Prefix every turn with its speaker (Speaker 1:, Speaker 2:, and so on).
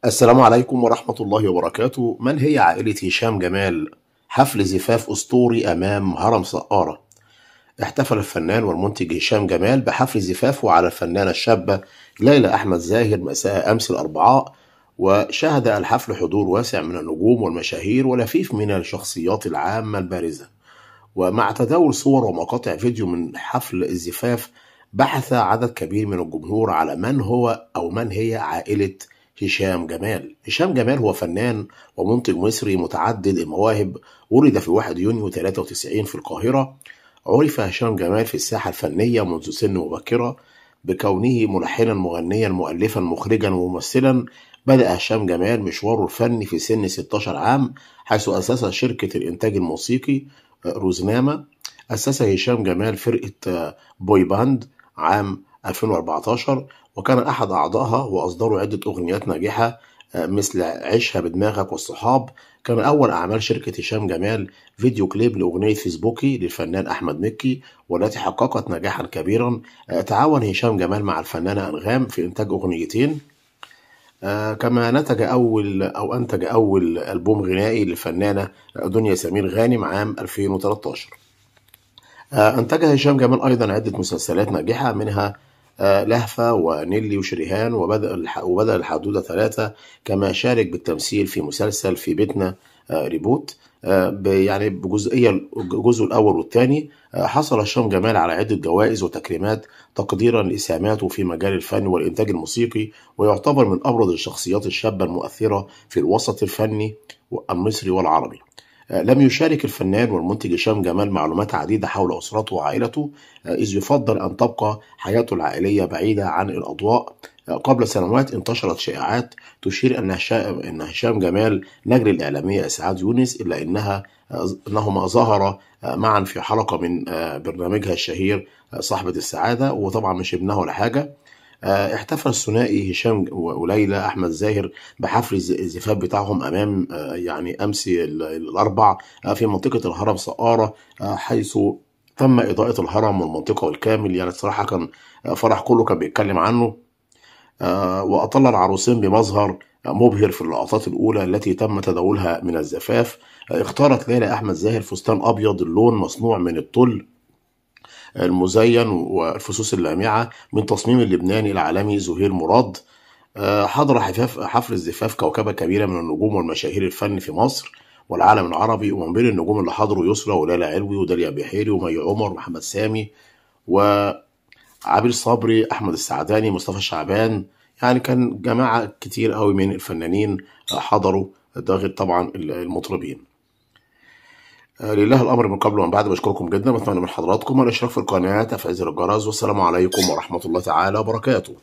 Speaker 1: السلام عليكم ورحمة الله وبركاته. من هي عائلة هشام جمال؟ حفل زفاف أسطوري أمام هرم سقارة. احتفل الفنان والمنتج هشام جمال بحفل زفافه على الفنانة الشابة ليلى أحمد زاهر مساء أمس الأربعاء، وشهد الحفل حضور واسع من النجوم والمشاهير ولفيف من الشخصيات العامة البارزة. ومع تداول صور ومقاطع فيديو من حفل الزفاف، بحث عدد كبير من الجمهور على من هو أو من هي عائلة هشام جمال. هشام جمال هو فنان ومنتج مصري متعدد المواهب، ولد في 1 يونيو 93 في القاهرة. عرف هشام جمال في الساحة الفنية منذ سن مبكرة بكونه ملحنا مغنيا مؤلفا مخرجا وممثلا. بدأ هشام جمال مشواره الفني في سن 16 عام، حيث أسس شركة الإنتاج الموسيقي روزنامة. أسس هشام جمال فرقة boy band عام 2014، وكان أحد أعضائها، وأصدروا عدة أغنيات ناجحة مثل عيشها بدماغك والصحاب. كان أول أعمال شركة هشام جمال فيديو كليب لأغنية فيسبوكي للفنان أحمد مكي، والتي حققت نجاحا كبيرا. تعاون هشام جمال مع الفنانة أنغام في إنتاج أغنيتين، كما نتج أول أو أنتج أول ألبوم غنائي للفنانة دنيا سمير غانم عام 2013. أنتج هشام جمال أيضا عدة مسلسلات ناجحة، منها لهفة ونيلي وشريهان وبدأ الحدودة 3. كما شارك بالتمثيل في مسلسل في بيتنا ريبوت، يعني بجزئية الجزء الأول والثاني. حصل هشام جمال على عدة جوائز وتكريمات تقديرا لإسهاماته في مجال الفن والإنتاج الموسيقي، ويعتبر من أبرز الشخصيات الشابة المؤثرة في الوسط الفني المصري والعربي. لم يشارك الفنان والمنتج هشام جمال معلومات عديدة حول أسرته وعائلته، إذ يفضل أن تبقى حياته العائلية بعيدة عن الأضواء. قبل سنوات انتشرت شائعات تشير أن هشام جمال نجل الإعلامية إسعاد يونس، إلا أنهما ظهر معا في حلقة من برنامجها الشهير صاحبة السعادة، وطبعا مش ابنها ولا حاجة. احتفل الثنائي هشام وليلى أحمد زاهر بحفل الزفاف بتاعهم أمام يعني أمس الأربع في منطقة الهرم سقارة، حيث تم إضاءة الهرم والمنطقة بالكامل. يعني الصراحة كان فرح كله كان بيتكلم عنه. وأطل العروسين بمظهر مبهر في اللقطات الأولى التي تم تداولها من الزفاف. اختارت ليلى أحمد زاهر فستان أبيض اللون مصنوع من الطل المزين والفصوص اللامعة من تصميم اللبناني العالمي زهير مراد. حضر حفل الزفاف كوكبة كبيرة من النجوم والمشاهير الفن في مصر والعالم العربي، ومن بين النجوم اللي حضروا يسرا وليلى علوي وداليا بحيري ومي عمر ومحمد سامي وعبير صبري، أحمد السعداني، مصطفى شعبان. يعني كان جماعة كتير قوي من الفنانين حضروا، ده غير طبعا المطربين. لله الأمر من قبل ومن بعد. بشكركم جدا، بتمنى من حضراتكم الاشتراك في القناة، تفعيل زر الجرس، والسلام عليكم ورحمة الله تعالى وبركاته.